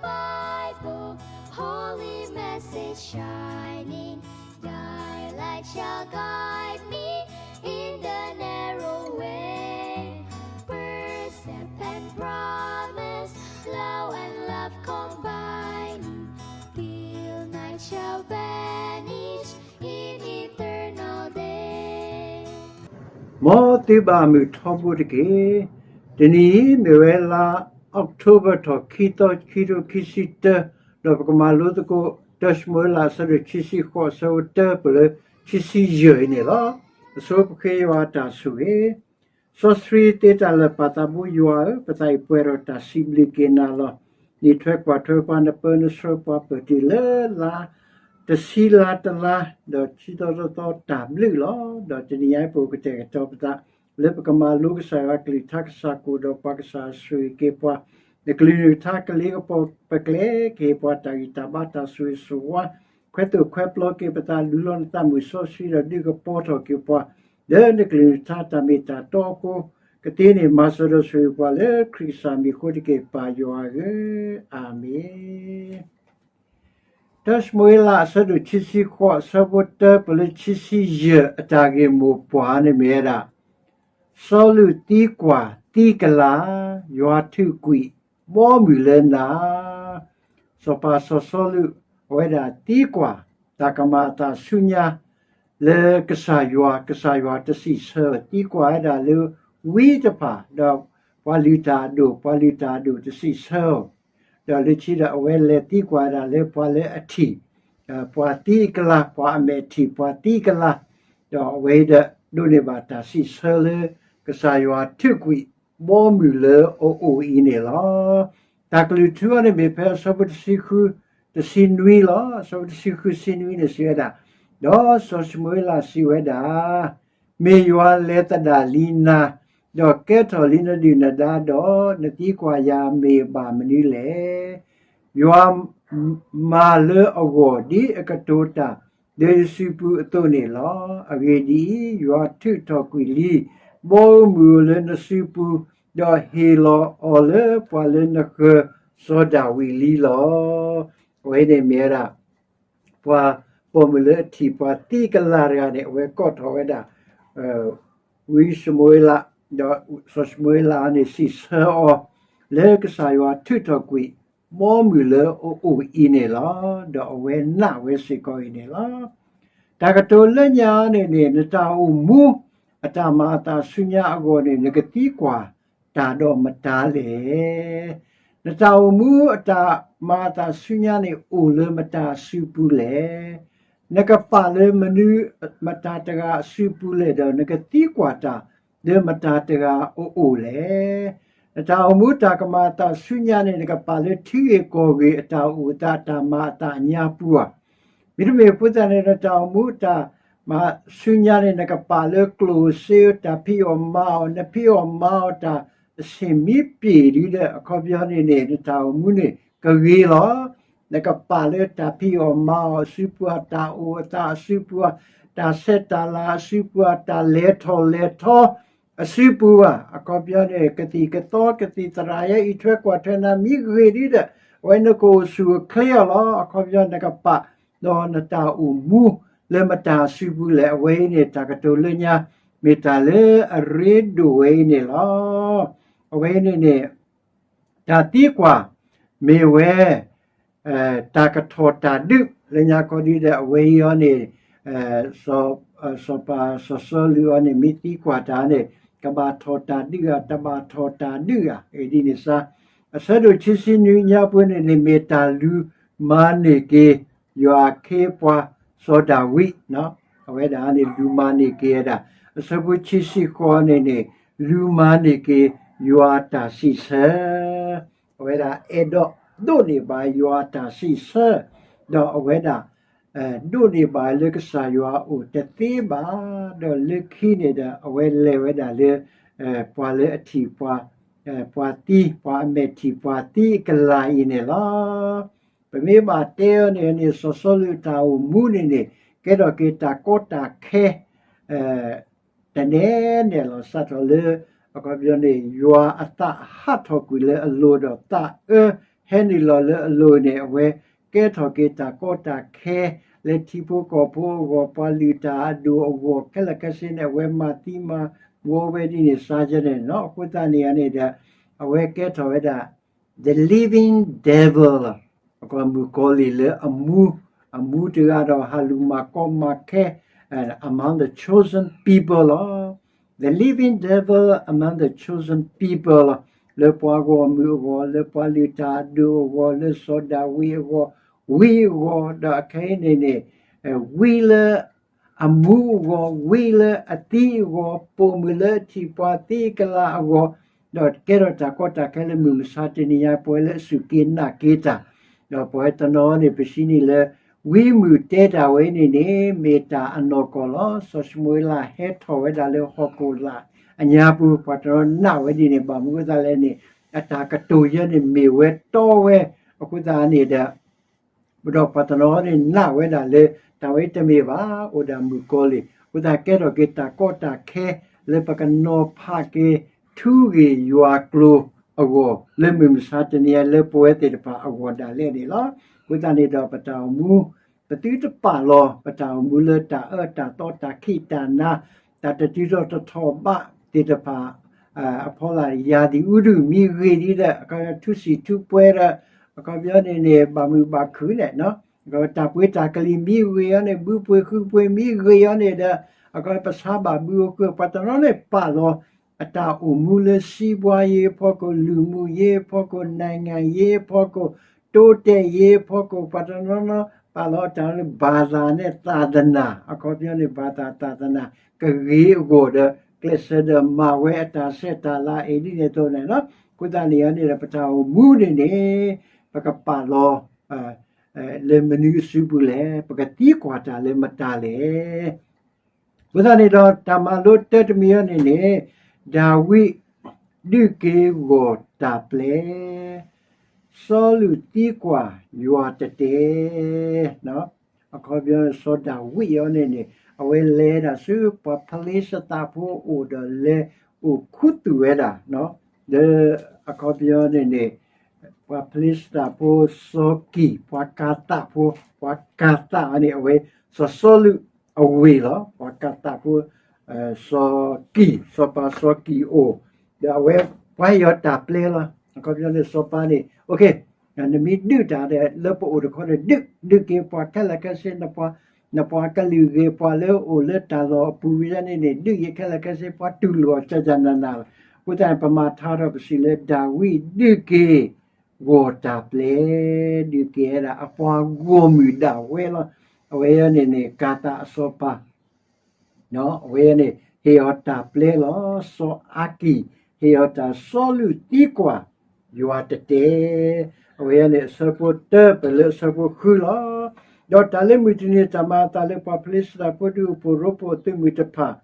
Bible, holy message shining, thy light shall guide me in the narrow way. Precept and promise, law and love combining, till night shall vanish in eternal day. မ်သုဘၣ်မုာ်ထီဘိတက့ၢ်. တနံၤအံၤမ့ၢ်ဝဲလါ October ထီၣ်ခံသီ ခံထိခံဆံတၢ, ဒီးပကမၤလိသကိး တၢၡမူၤအ့လး အဆၢဒိၣ်ခံဆံဃိး အဆၢဖိတၢ ပလၢခံဆံယဲၢ်အံၤန့ၣ်လီၤ. အဆိပဃ့ယွၤအတၢ်ဆိၣ်ဂ့ၤ စီဆှံသ့တၢ်လၢာ် ပၢ်သးဘိယွၤဧၢ, ပသးအံၤပှဲၤဒီးတၢ်စံးဘျုးက့ၤနၤလီၤ. နံၣ်ထွဲကွၢ်ထွဲပှၤ နပၢနဆှၢပှၤပၢၢ်တ့ၢ်လၢလါ တဆံလါတလါ, ဒီးဆံသီတသီတၢ်ဘျုးလီၤ. ဒီးတနံၤအံၤပအိၣ်ကတဲာ်ကတီၤပသး လၢပကမၤလိကစၢ်ယွၤကလုၢ်ကထါ ကစၢ်ကအိၣ်ဒီးပှၤ ကစၢ်ဆိၣ်ဂ့ၤက့ၤပှၤ, နကလုၢ်နကထါကလ့ကပီၤပကျဲ, ကဟ့ၣ်ပှၤတၢ်ဂံၢ်တၢ်ဘါ တၢ်ဆိၣ်ဂ့ၤဆိၣ်ဝါ, ခွဲသိၣ်ခွဲပျီက့ၤပသး, လူလီၤနသးမုၢ်စီဆှံ ဒီးဒုးကပီၤထီၣ်က့ၤပှၤ လၢနကလုၢ်နကထါတၢ်မ့ၢ်တၢ်တီအဃိ, ကသ့န့ၣ်မၤစၢၤဒီးဆိၣ်ဂ့ၤပှၤလၢခရံာ်ကစၢ်မံၤအဃိတက့ၢ် ပၢ်ယွၤဧၢ, အၤမ့ၣ်. တၢၡမူၤအ့လး အဆၢဒိၣ်ခံဆံဃိး အဆၢဖိတၢ ပလၢခံဆံယဲၢ် အတၢ်ဂ့ၢ်မိၢ်ပှၢ်န့ၣ်မ့ၢ်ဝဲဒၣ် စီၤလူးသံကွၢ်သံကလၤ, ယွၤထုးကွံာ်ဘီမုၢ်လၢနၤ. စီၤပၤစီၤစီလူး အဝဲဒၣ်သံကွၢ် တၢ်ကမၤအသးဆူညါ လၢကစၢ်ယွၤ, ကစၢ်ယွၤတစံးဆၢ, သံကွၢ်ဝဲဒၣ်လၢဝံတဖၣ်, ဒီးပှၤလုၢ်တၢ်အဒိၣ်, ပှၤလုၢ်တၢ်အဒိၣ်တစံးဆၢအီၤ, ဒီးလၢခံဒီးအဝဲလဲၤသံကွၢ်ဝဲဒၣ်လၢပှၤလၢအထံၣ်, ပှၤသံအကလၤ, ပှၤအမဲာ်ထံၣ်ပှၤသံအကလၤ, ဒီးအဝဲဒီးဒိးန့ၢ်ဘၣ်တၢ်စံးဆၢလၢ ကစၢ်ယွၤထုးကွံာ်ဘီမုၢ်လၢအအိၣ်အံၤန့ၣ်လီၤ. တၢ်ကလုၢ်ထူအံၤန့ၣ်မ့ၢ်ဖဲအဆၢဖိတဆံဃု, တဆံနွံလီၤ. အဆၢဖိတဆံဃု တဆံနွံန့ၣ်စံးဝဲဒၣ်, ဒီးစီၤၡမူၤအ့လးစံးဝဲဒၣ်, မ့ၢ်ယွၤလဲၤသဒၣ်လံနၤ, ဒီးကဲထီၣ်လံနဒုၣ်နဒါဒီး, နသံကွၢ်ယၤမ့ၢ်ဘၣ်မနုၤလဲၣ်. ယွၤမၤလၢအဂီၢ်ဒ်အကတိၤတၢ် လၢယစုပူၤအသိးန့ၣ်လီၤ. အဂ့ၢ်ဒ်အံၤ, ယွၤထုးထီၣ်ကွံာ်လံ ဘီမုၢ်လၢနစုပူၤ, ဒီးဟ့ၣ်လီၤအီၤလၢပှၤလၢနဃၢၤစီၤဒၤဝံးလံလီၤ. အဝဲန့ၣ်မ့ၢ်ဝဲဒၣ် ပှၤပိာ်မုၣ်လၢအထံၣ်ပှၤသံအကလၤတဂၤန့ၣ် အဝဲကိးထီၣ်ဝဲဒၣ် ဝံၡမူၤအ့လး, ဒီးစီၤၡမူၤအ့လးန့ၣ် စံးဆၢအီၤ လၢကစၢ်ယွၤထုးထီၣ်ကွံာ် ဘီမုၢ်လၢအအိၣ်အံၤန့ၣ်လီၤ. ဒီးအဝဲနာ်ဝဲစ့ၢ်ကီးအံၤန့ၣ်လီၤ. တၢ်ကတိၤလၢညါန့ၣ်န့ၣ် နတၢ်အိၣ်မူ အတၢ်မၤအသးဆူညါအဂီၢ်န့ၣ် နကသံကွၢ်တၢ်ဒီးမတၤလဲၣ်. နတၢ်အိၣ်မူအတၢ်မၤအသးဆူညါန့ၣ် အိၣ်လၢမတၤအစုပူၤလဲၣ်. နကပာ်လၢမနုၤမတၤတဂၤအစုပူၤလဲၣ်, ဒီးနကသံကွၢ်တၢ်လၢမတၤတဂၤအအိၣ်လဲၣ်. နတၢ်အိၣ်မူတၢ်ကမၤအသးဆူညါန့ၣ် နကပာ်လၢထံဂ့ၢ်ကီၢ်ဂ့ၢ်အတၢ်အိၣ်အသး အတၢ်မၤအသးအညါပူၤဧါ. မ့တမ့ၢ်အဃိသတးန့ၣ် နတၢ်အိၣ်မူတၢ်မၤဆူညါန့ၣ် နကပာ်လၢကျိၣ်စ့ တၢ်ဖံးအီၣ်မၤအီၣ်, နဖံးအီၣ်မၤအီၣ်တၢ်အဆ့ၣ်မံပှဲၤဒ်ဒီး အခီပညီန့ၣ်န့ၣ် နတၢ်အိၣ်မူန့ၣ် ကဂ့ၤလီၤ. နကပာ်လၢတၢ်ဖံးအီၣ်မၤအီၣ်အစုပူၤဧါ, တၢ်အိၣ်အသးအစုပူၤဧါ, တၢ်ဆဲးတၢ်လၤအစုပူၤဧါ, တၢ်လဲၤထီၣ်လဲၤထီအစုပူၤဧါ, အခီပညီန့ၣ် ကသံၣ်ကသီ ကသံၣ်သရၣ် ယဲအံးထွဲကွၢ်ထွဲနၤ မ့ၢ်ဂ့ၤဒ်ဒီး အဝဲနကအိၣ်ဆူၣ်အိၣ်ချ့အီၤလီၤ. အခီပညီနကပာ်ဒီးနတၢ်အိၣ်မူ လၢမတၤအစုပူၤလဲၣ်. အဝဲအံၤန့ၣ် တၢ်ကတိၤလၢညါ မ့ၢ်တၢ်လၢအရ့ဒိၣ်ဝဲအံၤန့ၣ်လီၤ. အဝဲအံၤန့ၣ်န့ၣ် တၢ်သံကွၢ် မ့ၢ်ဝဲ တၢ်ကထီၣ်တၢ်ဒုး လၢညါခီဒ်ဒီး အဝဲအံၤအီၤန့ၣ် စီၤပၤစီၤစီလူးအီၤန့ၣ် မ့ၢ်သံကွၢ်တၢ်န့ၣ် ကဘၣ်ထီၣ်တၢ်ဒုးဧါ, တဘၣ်ထီၣ်တၢ်ဒုးဧါ, ဒ်န့ၣ်စါ အဆၢဒိၣ်ခံဆံနွံညါပူၤန့ၣ်န့ၣ် မ့ၢ်တၢ်လူၤမၤန့ၢ်က့ၤ ယွၤအခ့အပှၤစီၤဒၤဝံး, အဝဲဒၣ်န့ၣ် လူၤမၤန့ၢ်က့ၤဝဲဒၣ်. အဆၢဖိခံဆံဃိးန့ၣ်န့ၣ် လူၤမၤန့ၢ်က့ၤ ယွၤအတၢ်စံးဆၢ အဝဲဒၣ်အဲၣ်ဒိးဒိးန့ၢ်ဘၣ်ယွၤအတၢ်စံးဆၢ, ဒီးအဝဲဒၣ် ဒိးန့ၢ်ဘၣ်လၢကစၢ်ယွၤအအိၣ်တသ့ဘၣ်, ဒီးလၢခံန့ၣ်ဒီး အဝဲလဲၤဝဲဒၣ်လၢ ပှၤလၢအထံၣ်ပှၤ ပှၤသံ, ပှၤအမဲာ်ထံၣ်ပှၤသံအကလၤအံၤန့ၣ်လီၤ. ပမ့ၢ်ဘၣ်တဲအီၤန့ၣ်န့ၣ် စီၤစီလူးအတၢ်အိၣ်မူန့ၣ်န့ၣ် ကဲထီၣ်က့ၤတၢ်ကီတၢ်ခဲ တနဲၤနဲၤလီၤ စးထီၣ်လၢ အခီပညီန့ၣ် ယွၤအသးဟးထီၣ်ကွံာ်လၢအလိၤဒီး သးအၢ ဟဲနုာ်လီၤလၢအလိၤန့ၣ် အဝဲကဲထီၣ်က့ၤတၢ်ကီတၢ်ခဲ လၢထံဖိကီၢ်ဖိအဂီၢ် ပှၤလုၢ်တၢ်အဒိၣ်အဂီၢ် ခဲလၢာ်ခဲဆ့န့ၣ် အဝဲမၤသံမၤဝီဝဲဒ်န့ၣ် စါယဲန့ၣ်နီၤ. အဃိသတးန့ၣ်န့ၣ်ဒီး အဝဲကဲထီၣ်ဝဲဒၣ် the living devil လီၤ. အကီၢ်မုၣ်ကီၤလံၢ်လၢအမူ အမူတဂၤဒီးဟးလူၤမၤကီမၤခဲ among the chosen people လီၤ. The living devil among the chosen people လီၤ. လၢပှၤဂီၢ်မုၢ်အဂီၢ် လၢပှၤလုၢ်တၢ်အဒိၣ်အဂီၢ် လၢစီၤဒၤဝံးအဂီၢ် ဝံအဂီၢ် ဒီးအခဲအံၤန့ၣ်န့ၣ် ဝံလၢ အမူအဂီၢ် ဝံလၢအသံအဂီၢ် ပိာ်မုၣ်လၢအထံၣ်ပှၤသံအကလၤအဂီၢ်, ဒီးကဲထီၣ်တၢ်ကီတၢ်ခဲလၢမုၢ်မဆါတနံၤညါ ပဝဲလၢအစူၢ်က့ၤနာ်က့ၤတၢ်, ဒီးပဝဲတနီၤန့ၣ် ပစံးန့ၣ်လၢ ဝံမုၢ်တဲတၢ်ဝဲန့ၣ်န့ၣ် မ့ၢ်တၢ်အနီၢ်ကီၢ်လီၤ. စီၤၡမူၤအ့လးဟဲထီၣ်ဝဲဒၣ်လၢဟီၣ်ခိၣ်လာ်အညါပူၤ ပှၤတနီၤနာ်ဝဲဒ်န့ၣ် ဘၣ်မနုၤအဃိသတးလဲၣ်န့ၣ် အတၢ်ကတိၤယဲန့ၣ် မ့ၢ်ဝဲတီဝဲ အဃိသတးန့ၣ်ဒီး ဒီးပှၤတနီၤန့ၣ်နာ်ဝဲဒၣ်လၢ တၢ်ဝဲတမ့ၢ်ဘၣ် အိၣ်ဒၣ်မုၣ်ကီၤလံၢ် အဃိသတးကဲထီၣ်က့ၤတၢ်ကီတၢ်ခဲ လၢပကနီၤဖးက့ၤ ထူဂ့ၢ်ယွၤကျိၤအဂီၢ် လၢမုၢ်မဆါတနံၤညါလၢပဝဲသ့ၣ်တဖၣ်အဂီၢ်ဒၣ်လဲာ်န့ၣ်လီၤ. အဃိသတးန့ၣ်ဒီးပတၢ်အိၣ်မူ ပသုတပာ်လီၤ ပတၢ်အိၣ်မူလၢတၢ်အၢတၢ်သီ တၢ်ခံးတၢ်နၤ တၢ်တတုၤထီၣ်တထီၣ်ဘးသ့ၣ်တဖၣ် အဖီလာ် ရာသီဥတု မ့ၢ်ဂ့ၤဒ်ဒီး အခီပညီထူစံာ်ထူပှဲၤဒီး အခီပညီန့ၣ်န့ၣ် ဘၣ်မုာ်ဘၣ်ခုၣ်န့ၣ် တၢ်ပှ့ၤတၢ်ကလံၤမ့ၢ်ဂ့ၤအီၤန့ၣ် ဘုပှ့ၤဃုပှ့ၤမ့ၢ်ဂ့ၤအီၤန့ၣ်ဒီး အခီပညီပဆါဘၣ်ဘုအိၣ်ဃုာ် ပှၤတနီၤန့ၣ်ပာ်လီၤ အတၢ်အိၣ်မူလၢ စီးပွားရေးအဖီခိၣ် လူမှုရေးအဖီခိၣ် နိုင်ငံရေးအဖီခိၣ် တိုးတက်ရေးအဖီခိၣ် ပှၤတနီၤနီၤ ပာ်လီၤတၢ်လၢ ဘာသာနဲ့သာသနာ အခီပညီန့ၣ် ဘာသာသာသနာ ကဂ့ၤအဂီၢ်ဒီး ကျဲးစၢးဒီးမၤဝဲအတၢ်ဆဲးတၢ်လၤ အဲၣ်ဒ်န့ၣ်အသိးန့ၣ်လီၤ. အဃိသတးန့ၣ်န့ၣ်ဒီး ပတၢ်အိၣ်မူန့ၣ်န့ၣ် ပကပာ်လီၤ လၢမနုၤအစုပူၤလဲၣ်, ပကသံကွၢ်တၢ်လၢမတၤလဲၣ်. အဃိသတးန့ၣ်ဒီး တၢ်မၤလိတၢ်တမံၤအံၤန့ၣ်န့ၣ် ဒၤဝံးဒုးက့ၤဂီၢ်တၢ်ပျဲ, စီလူးသံကွၢ်ယွၤတတဲ အခီပညီ စီၤဒၤဝံးအံၤန့ၣ်န့ၣ် အဝဲလဲၤဒၣ်ဆူပှၤဖလ့ၡသးဖိအအိၣ်ဒီးလဲၤအိၣ်ခူသူၣ်ဝဲဒၣ် လၢအခီပညီန့ၣ်န့ၣ် ပှၤဖလ့ၡသးဖိ စီၤကံၢ် ပှၤကၤသးဖိ ပှၤကၤသးအံၤန့ၣ် အဝဲ စီၤစီလူးအဝ့ၢ်လီၤ. ပှၤကၤသးဖိ စီၤကံၢ် စီၤပၤစီၤကံၢ်အိၣ် ဒီးအဝဲပှၤဟ့ၣ်အီၤတၢ်ပျဲလီၤ. အခီပညီန့ၣ် စီၤပၤန့ၣ် နမ့ၢ်ဒုးတၢ်ဒီး လၢပအိၣ်တခီဒီး ဒုး ဒုးက့ၤပှၤခဲလၢာ်ခဲဆ့ နပှၤကလုာ်ဂ့ၤ ပှၤလၢအိၣ်လၢတၢ်လီၢ်အပူၤဝဲဒၣ်န့ၣ်န့ၣ် ဒုးက့ၤခဲလၢာ်ခဲဆ့ ပှၤတူၢ်လိာ်အီၤကၠၢ်ကၠၢ်နးနးလီၤ. အဃိသတးန့ၣ် ပမၤထါထီၣ်ပစံးလၢ ဒၤဝံးဒုးက့ၤ ဂီၢ်တၢ်ပျဲ ဒုးက့ၤဝဲဒၣ် အပှၤဂီၢ်မုၢ်ဒၣ်ဝဲလီၤ. အဝဲအံၤန့ၣ်န့ၣ် ကၤသးအစီၤပၤ အဝဲအံၤန့ၣ် ဟ့ၣ်အီၤတၢ်ပျဲလီၤ. စီၤအၤကံၢ် ဟ့ၣ်အီၤတၢ် စီလူးသံကွၢ်ယွၤတတဲ အဝဲအံၤန့ၣ် အဆၢဖိတၢပၢၢ်လၢအဆၢဖိဃုလီၤ. ဒီးတၢ်လၢမုၢ်တနံၤတၢ်မၤအသးလၢပှၤဖလ့ၡသးဖိဒုးအိၣ်ဖှိၣ်ရိဖှိၣ်အသုးမုၢ်တဖၣ်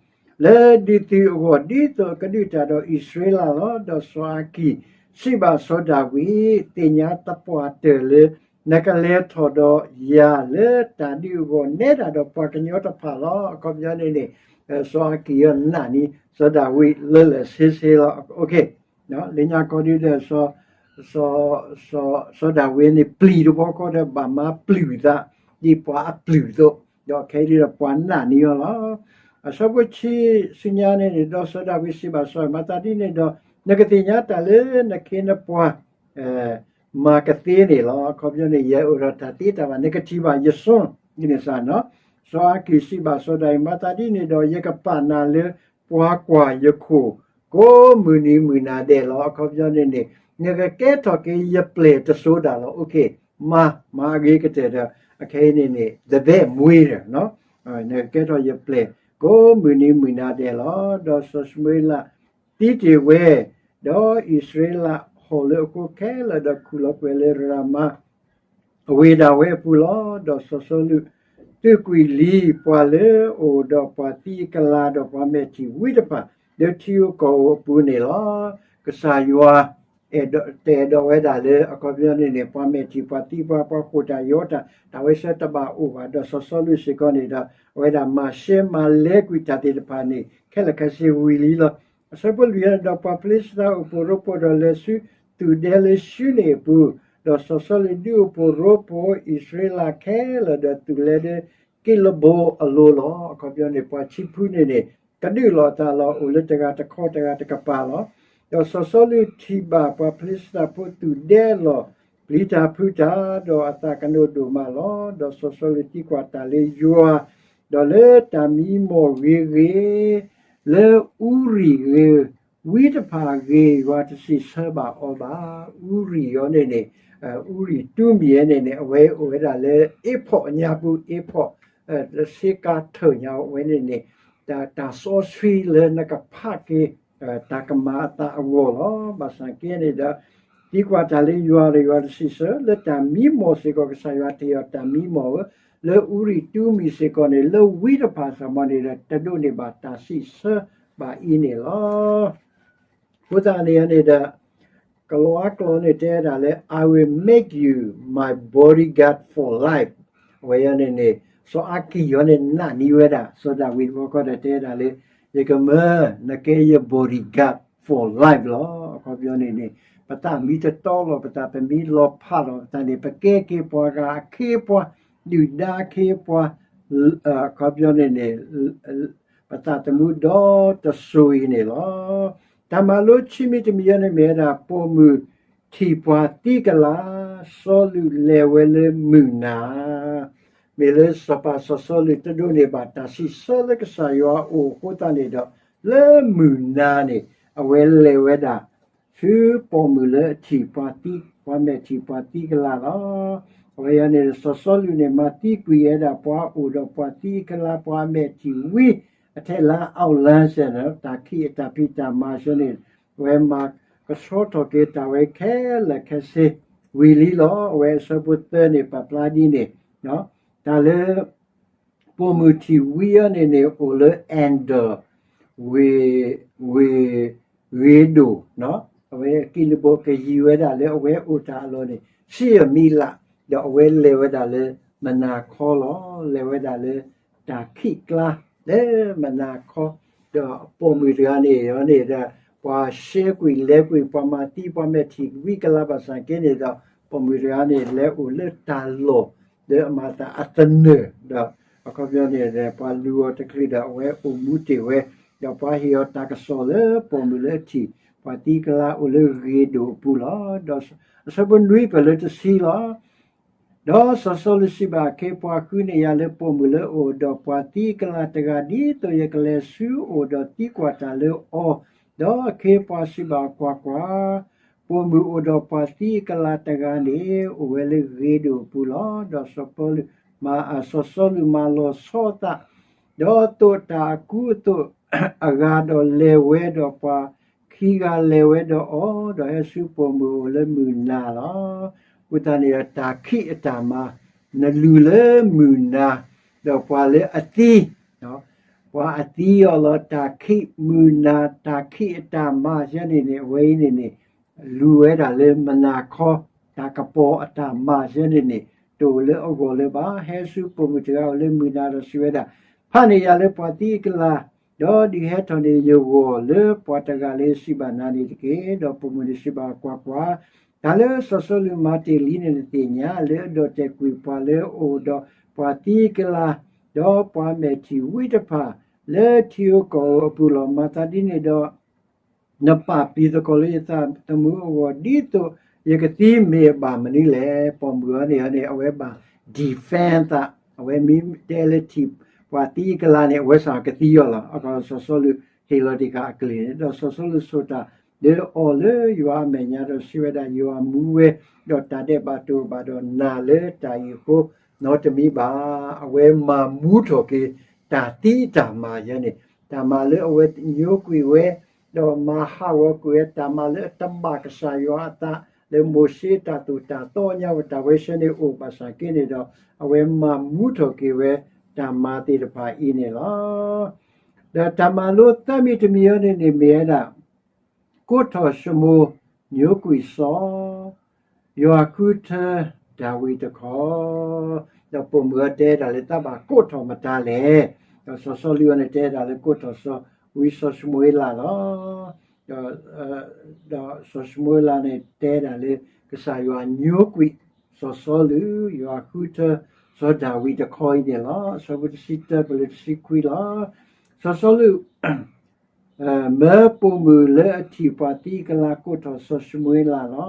လၢဒုးသုးအဂီၢ် ဒ်သိးအကဒုးတၢ်ဒီးအံၣ်စရ့လးလီၤ. ဒီးစီၤအၤကံၢ်စံးဘၣ်စီၤဒၤဝံး, သ့ၣ်ညါသပှၢ်တၢၢ်လၢ နကလဲၤထီၣ်ဒီးယၤလၢတၢ်ဒုးအဂီၢ် နဲဒၣ်ဒီးပှၤကညီတဖၣ်လီၤ. အခီပညီန့ၣ်န့ၣ် စီၤအၤကံၢ်အံၤနာ်န့ၢ် စီၤဒၤဝံးလၢလၢဆ့ဆ့လီၤ. လၢညါခီဒုဒီး စီၤဒၤဝံးန့ၣ် ပျံၤတဘျီဃီဒီး ဘၣ်မၤပျုၢ်သး ဒ်ပှၤအပျုၢ်အသိး, ဒီးခဲအံၤဒုဒီးပှၤနာ်န့ၢ်အီၤလီၤ. အဆၢဖိဆံဆူညါန့ၣ်န့ၣ် ဒီးစီၤဒၤဝံးစံးဘၣ်စီၤ မၤသးဒ်န့ၣ်ဒီး နကသ့ၣ်ညါတၢ်လၢနခ့နပှၤ မၤကသ့န့ၣ်လီၤ. အခီပညီန့ၣ် ယအိၣ်ဒီးတၢ်သ့တၢ်ဘၣ် နကထံၣ်ဘၣ်ယစွန်း ဒ်န့ၣ်စ့ၢ်နီၤ. စီၤအၤကံၢ်စံးဘၣ်စီၤဒၤဝံး မၤသးဒ်န့ၣ်ဒီး ယကပာ်နၤလၢပှၤကွၢ်ယခိၣ် ကိးမုၢ်နံၤမုၢ်နၤဒဲးလီၤ. အခီပညီန့ၣ်န့ၣ် နကကဲထီၣ်က့ၤယပျဲၢ်တစိၤဒၣ်လီၤ. မၤ မၤအဂ့ၤကတၢၢ်ဒီး အခဲအံၤန့ၣ်န့ၣ် သဘဲၣ်မွ့ဒီး နကကဲထီၣ်ယပျဲၢ် ကိးမုၢ်နံၤမုၢ်နၤဒဲးလီၤ. ဒီးစီၤၡမူၤအ့လးသံတ့ၢ်ဝဲ, ဒီးအံၣ်စရ့လးဟီၣ်လၢအဃိခဲလၢာ် ဒီးခူၣ်လီၤကွံာ်လၢရၤမၤ အဝ့ၢ်ဒၣ်ဝဲအပူၤလီၤ. ဒီးစီၤစီလူး သုးကွံာ်လံပှၤလၢအအိၣ်ဒီးပှၤသံအကလၤ ဒီးပှၤမဲာ်ထံၣ်ဝံတဖၣ် လၢထံဧိၤကီၢ်ဧိၤအပူၤန့ၣ်လီၤ. ကစၢ်ယွၤ တအဲၣ်ဒိးဝဲဒၣ်လၢ အခီပညီန့ၣ်န့ၣ် ပှၤမဲာ်ထံၣ်ပှၤသံပှၤ ပှၤဃိၣ်တၢ်ယီတၢ် တၢ်ဝဲဆၢတဘၣ်အိၣ်ဘၣ်. ဒီးစီၤစီလူးစ့ၢ်ကီးန့ၣ်ဒီး အဝဲဒၣ်မၤရှဲမၤလဲကွံာ်တၢ်သ့ၣ်တဖၣ်န့ၣ် ခဲလၢာ်ခဲဆ့ဝံၤလံလီၤ. အဆၢဖိလွံၢ်ဒီး ပှၤဖလ့ၡသးအိၣ်ဖှိၣ်ရိဖှိၣ်ဒီးလဲၤဆူ သုးဒဲလၢၡူန့ၣ်အပူၤ ဒီးစီၤစီလူးဒုးအိၣ်ဖှိၣ်ရိဖှိၣ်အံၣ်စရ့လးခဲလၢာ်ဒီးသူၣ်လဲဒီးကံးလဘိအလိၤလီၤ. အခီပညီန့ၣ် ပှၤဆံဖုန့ၣ်န့ၣ် ကဒုးလိာ်အသးလီၤ. အိၣ်လၢတဂၤတခီ တဂၤတကပၤလီၤ. ဒီးစီၤစီလူးထံၣ်ဘၣ်ပှၤဖလံးစတံဖိသူၣ်ဒဲအလီၢ် ပျံၤတၢ်ဖုးတၢ်, ဒီးအသးကနိးဒိၣ်မးလီၤ. ဒီးစီၤစီလူးသံကွၢ်တၢ်လၢယွၤ, ဒီးလၢတၢ်မံမီၢ်ဂ့ၤဂ့ၤ, လၢအူရံၣ်ဂ့ၤ, ဝံတဖၣ်ဂ့ၤ ယွၤတစံးဆၢဘၣ်အီၤဘၣ်. အူရံၣ်အီၤန့ၣ်န့ၣ်, အူရံၣ်တူမံၤအီၤန့ၣ်န့ၣ် အဝဲအိၣ်ဝဲဒၣ်လၢ အ့ဖီၣ်ညါပူၤ, အ့ဖီၣ်, ဆ့ကၤထၢၣ်ညါအဝဲန့ၣ်န့ၣ်, တၢ်စီဆှံလၢနကဖးက့ၤ တၢ်ကမၤအသးအဂီၢ်လီၤ. ဘၣ်ဆၣ်က့န့ၣ်ဒီး သံကွၢ်တၢ်လၢယွၤဒီးယွၤတစံးဆၢ, လၢတၢ်မံမီၢ်စ့ၢ်ကီး ကစၢ်ယွၤတ့အီၤတၢ်မံမီၢ်ဧၢ, လၢအူရံၣ်တူမံၤစ့ၢ်ကီးန့ၣ် လၢဝံတဖၣ်စ့ၢ်ကီးန့ၣ်ဒီး တဒိးန့ၢ်ဘၣ်တၢ်စံးဆၢဘၣ်အံၤန့ၣ်လီၤ. အဃိသတးန့ၣ်န့ၣ်ဒီး ကလံးကျိာ်န့ၣ်တဲဒၣ်လၢ I will make you my bodyguard for life. အဝဲအံၤန့ၣ်န့ၣ် စီၤအၤကံၢ်အံၤန့ၣ် နာ်န့ၢ်ဝဲဒၣ် စီၤဒၤဝံးတဘျီဃီဒီးတဲဒၣ်လၢ ယကမၢနကဲယ bodyguard for life လီၤ. အခီပညီန့ၣ်န့ၣ် ပသးမံတတီလီၤ, ပသးပမံလီၤဖးလီၤ, ပသးန့ၣ် ပကဲက့ၤပှၤဂၤအခ့အပှၤ, ဒုၣ်ဒါအခ့အပှၤ, အခီပညီန့ၣ်န့ၣ် ပသးသမူဒီတစိၤအံၤန့ၣ်လီၤ. တၢ်မၤလိခံမံၤတမံၤအံၤန့ၣ်မ့ၢ်ဝဲဒၣ် ပိာ်မုၣ်ထံၣ်ပှၤသံကလၤ, စီၤစီလူးလဲၤဝဲလၢမုၢ်နၤ, မ့ၢ်လၢစီၤပၤစီၤစီလူးတဒိးန့ၢ်ဘၣ်တၢ်စံးဆၢလၢကစၢ်ယွၤအအိၣ်အဃိသတးန့ၣ်ဒီး လၢမုၢ်နၤန့ၣ် အဝဲလဲၤဝဲဒၣ် ဆူပိာ်မုၣ်လၢအထံၣ်ပှၤသံ, ပှၤမဲာ်ထံၣ်ပှၤသံကလၤလီၤ. အဝဲအံၤန့ၣ် စီၤစီလူးန့ၣ် မၤသံကွံာ်ဝဲဒၣ်ပှၤအိၣ်ဒီးပှၤသံကလၤ ပှၤအမဲာ်ထံၣ်ဝံ အထဲလၢ outline စဲန့ၣ် တၢ်ခံးအတၢ်ဖံးတၢ်မၤစ့ၢ်န့ၣ် အဝဲမၤကဆှီထီၣ်က့ၤတၢ်ဝဲခဲလၢာ်ခဲဆ့ ဝံၤလံလီၤ. အဝဲအဆၢဖိသၢန့ၣ် ပာ်ဖျါဒ်န့ၣ်, တၢ်လၢ ပိာ်မုၣ်ထံၣ်ဝံအံၤန့ၣ်န့ၣ် အိၣ်လၢ Endor ဝ့ၢ်, ဝ့ၢ်ဂ့ၤဒိၣ်, အဝဲကံးလဘိကယံၤဝဲဒၣ်လၢအဝဲအိၣ်တၢ်အလီၢ်န့ၣ် ဆံယဲၢ်မံးလး, ဒီးအဝဲလဲၤဝဲဒၣ်လၢမနၤခီလီၤ. လဲၤဝဲဒၣ်လၢတၢ်ခံးကျါ လၢမနၤခီ, ဒီးပိာ်မုၣ်တဂၤန့ၣ်န့ၣ်ဒီး ပှၤရှဲကွံာ်လဲၤကွံာ် ပှၤမၤသံ ပှၤမဲာ်ထံၣ်ဝံကလၤဘၣ်ဆၣ်က့န့ၣ်ဒီး ပိာ်မုၣ်တဂၤန့ၣ် လဲၤအိၣ်လၢတၢ်လီၢ် လၢအမၤသးအသနၢၣ်, ဒီးအခီပညီန့ၣ် ပှၤလူၤအီၤတချုးဒီး အဝဲအိၣ်မူတ့ၢ်ဝဲ, ဒီးပှၤဟ့ၣ်အီၤတၢ်ကစီၣ်လၢပိာ်မုၣ်လၢအထံၣ် ပှၤသံကလၤအိၣ်လၢဂ့ၤဒိၣ်အပူၤလီၤ. ဒီးအဆၢဖိနွံဖဲလၢတဆံလီၤ. ဒီးစီၤစီလူးစံးဘၣ်အခ့အပှၤ, ဃုန့ၢ်ယၤလၢပိာ်မုၣ်လၢအအိၣ်ဒီးပှၤသံကလၤတဂၤ ဒ်သိးယကလဲၤဆူအအိၣ်ဒီးသံကွၢ်တၢ်လၢအီၤ. ဒီးအခ့အပှၤစံးဘၣ်အီၤ, ကွၢ်ကွၢ်, ပိာ်မုၣ်အိၣ်ဒီးပှၤသံကလၤတဂၤန့ၣ် အိၣ်ဝဲလၢဂ့ၤဒိၣ်အပူၤလီၤ. ဒီးစီၤပီလူးမၤ, စီၤစီလူးမၤလီၤဆီအသး, ဒီးသိးတၢ်အကူအသိးအဂၤ ဒီးလဲၤဝဲဒီးပှၤခံဂၤလဲၤဝဲဒီးအီၤ, ဒီးဟဲဆူပိာ်မုၣ်အအိၣ်လၢမုၢ်နၤလီၤ. အဃိသတးန့ၣ်ဒီး တၢ်ခံးအတၢ်မၤ, နလူၤလၢမုၢ်နၤ, ဒီးပှၤလၢအသံ ပှၤအသံအီၤလီၤ. တၢ်ခံးမုၢ်နၤ တၢ်ခံးအတၢ်မၤယဲန့ၣ်န့ၣ် အဝဲအံၤန့ၣ်န့ၣ် လူၤဝဲဒၣ်လၢမနၤခီ, တၢ်ကပီၤအတၢ်မၤယဲန့ၣ်န့ၣ် တအိၣ်လၢအဂီၢ်လၢၤဘၣ်. ဟဲဆူပိာ်မုၣ်တဂၤအိၣ်လၢမုၢ်နၤဒီးစံးဝဲဒၣ်, ဖးန့ၢ်ယၤလၢပှၤသံကလၤ, ဒီးဒုးဟဲထီၣ်န့ၢ်ယဂီၢ်လၢပှၤတဂၤလၢယစံးဘၣ်နၤန့ၣ်တက့ၢ်. ဒီးပိာ်မုၣ်န့ၣ်စံးဘၣ်အီၤ, ကွၢ်ကွၢ်, တၢ်လၢစီၤစီလူးမၤတ့ၢ်လံန့ၣ်နသ့ၣ်ညါ, လၢအဒီၣ်တဲာ်ကွံာ်ပှၤလၢအအိၣ်ဒီးပှၤသံကလၤ, ဒီးပှၤမဲာ်ထံၣ်ဝံတဖၣ် လၢထံဧိၤကီၢ်ဧိၤအပူၤလီၤ. မၤသးဒ်န့ၣ်ဒီး နပာ်ပျံၤသကိးလၢယသးသမူအဂီၢ် ဒ်သိးယကသံမ့ၢ်အဘၣ်မနုၤလဲၣ်. ပိာ်မုၣ်အံၤန့ၣ်န့ၣ် အဝဲဘၣ် defend သး, အဝဲမ့ၢ်တဲလၢထံၣ်ပှၤသံကလၤန့ၣ် အဝဲစ့ၢ်ကသံအီၤလီၤ. အဃိစီၤစီလူးဟ့ၣ်လီၤတ့ၢ်ဃာ်အကလုၢ်န့ၣ်, ဒီးစီၤစီလူးဆိၣ်တၢ်လၢအီၤလၢယွၤအမဲာ်ညါဒီးစံးဝဲဒၣ်, ယွၤမူဝဲ, ဒီးတၢ်ဒဲးဘးတအိၣ်ဘၣ်ဒီးနၤလၢတၢ်အံၤအဃိ နီတမံၤဘၣ်. အဝဲမၤမူထီၣ်က့ၤ တၢ်သံတၢ်မၤယဲန့ၣ်, တၢ်မၤလၢအဝဲညိကွံာ်ဝဲ, ဒီးမၤဟးဂီၤကွံာ်ဝဲ တၢ်မၤလၢအတဘၣ်ကစၢ်ယွၤအသး လၢမိၤၡ့တၢ်သိၣ်တၢ်သီညါဝဲ တၢ်ဝဲဆၢန့ၣ်အိၣ်ဘၣ်ဆၣ်က့န့ၣ်ဒီး အဝဲမၤမူထီၣ်က့ၤဝဲ တၢ်မၤသ့ၣ်တဖၣ်အံၤန့ၣ်လီၤ. ဒီးတၢ်မၤလိသၢမံၤတမံၤအံၤန့ၣ်န့ၣ် မ့ၢ်ဝဲဒၣ် ကိးထီၣ်ၡမူၤညိကွံာ်စီၤ, ယွၤဃုထၢဒၤဝံးတခီ, ဒီးပိာ်မုၣ်အံၤတဲဒၣ်လၢတၢ်ဘၣ်ကိးထီၣ်မတၤလဲၣ်. ဒီးစီၤစီလူးအံၤန့ၣ်တဲဒၣ်လၢကိးထီၣ်စီၤ, ဝံစီၤၡမူၤအ့လးလီၤ. ဒီး, ဒီးစီၤၡမူၤအ့လးန့ၣ်တဲဒၣ်လၢ ကစၢ်ယွၤညိကွံာ်စီၤစီလူး, ယွၤဃုထၢစီၤဒၤဝံးတခီအံၤန့ၣ်လီၤ. အဆၢဖိတဆံတၢပှဲၤလၢတဆံခွံလီၤ. စီၤစီလူး မၢပိာ်မုၣ်လၢအထံၣ်ပှၤသံကလၤကိးထီၣ်စီၤၡမူၤအ့လးလီ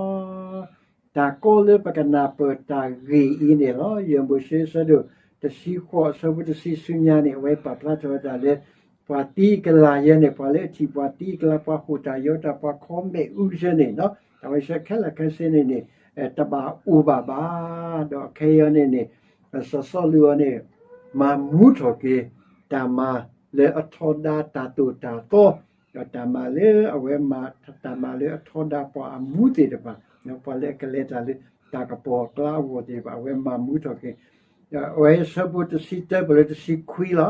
ၤ. တၢ်ကီလၢပကနၢ်ပၢၢ်တၢ်ဂ့ၢ်အံၤန့ၣ်လီၤ. ယဲၢ်မိၤၡ့အဆၢဒိၣ်တဆံဃိးအဆၢဖိတဆံဆူညါန့ၣ် အဝဲပာ်ဖျါထီၣ်ဝဲဒၣ်လၢ ပှၤသံကလၤယဲန့ၣ် ပှၤလၢအထံၣ်ပှၤသံကလၤ ပှၤဟိၣ်တၢ်ယီၤတၢ် ပှၤခီမဲာ်အူယဲန့ၣ်လီၤ. တၢ်ဝဲဆၢခဲလၢာ်ခဲဆ့န့ၣ်န့ၣ် တဘၣ်အိၣ်ဘၣ်ဘၣ်. ဒီးအခဲအံၤန့ၣ်န့ၣ် စီၤစီလူးအံၤန့ၣ် မၤမူထီၣ်က့ၤ တၢ်မၤလၢအထီဒါ တၢ်သိၣ်တၢ်သီ ဒီးတၢ်မၤလၢအဝဲမၤ တၢ်မၤလၢအထီဒါပှၤအမူသ့ၣ်တဖၣ်, ပှၤလၢအကလဲၤတၢ်လၢတၢ်ကပီၤအကျါအဂီၢ်သ့ၣ်တဖၣ် အဝဲမၤမူထီၣ်က့ၤ အဝဲအဆၢဖိတဆံတၢပှဲၤလၢတဆံခွံလီၤ.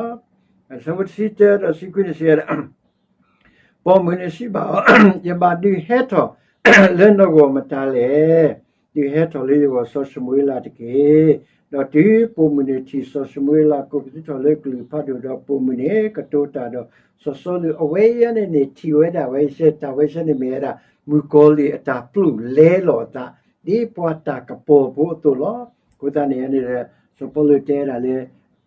အဆၢဖိတဆံတၢဒီးတဆံခွံန့ၣ်စံးဝဲဒၣ် ပိာ်မုၣ်န့ၣ်စံးဘၣ်အီၤ, ယဘၣ်ဒုးဟဲထီၣ်လၢနဂီၢ်မတၤလဲၣ်. ဒုးဟဲထီၣ်လၢယဂီၢ်စီၤၡမူၤအ့လးတက့ၢ်. ဒီးတုၤပိာ်မုၣ်န့ၣ်ထံၣ်စီၤၡမူၤအ့လး ကိးပသူထီၣ်လၢကလုၢ်ဖးဒိၣ်ဒီးပိာ်မုၣ်န့ၣ် ကတိၤတၢ်ဒီးစီၤစီလူး, အဝဲအံၤန့ၣ်န့ၣ် ထံၣ်ဝဲဒၣ်ဝဲစဲ တၢ်ဝဲစဲန့ၣ်မ့ၢ်ဝဲဒၣ် မုၣ်ကီၤလံၢ်အတၢ်ပျိာ်လဲလိာ်အသး ဒ်ပှၤတၢ်ကပီၤဖိအသိးလီၤ. အဃိသတးန့ၣ်န့ၣ် စီၤပီလူးတဲဒၣ်လၢ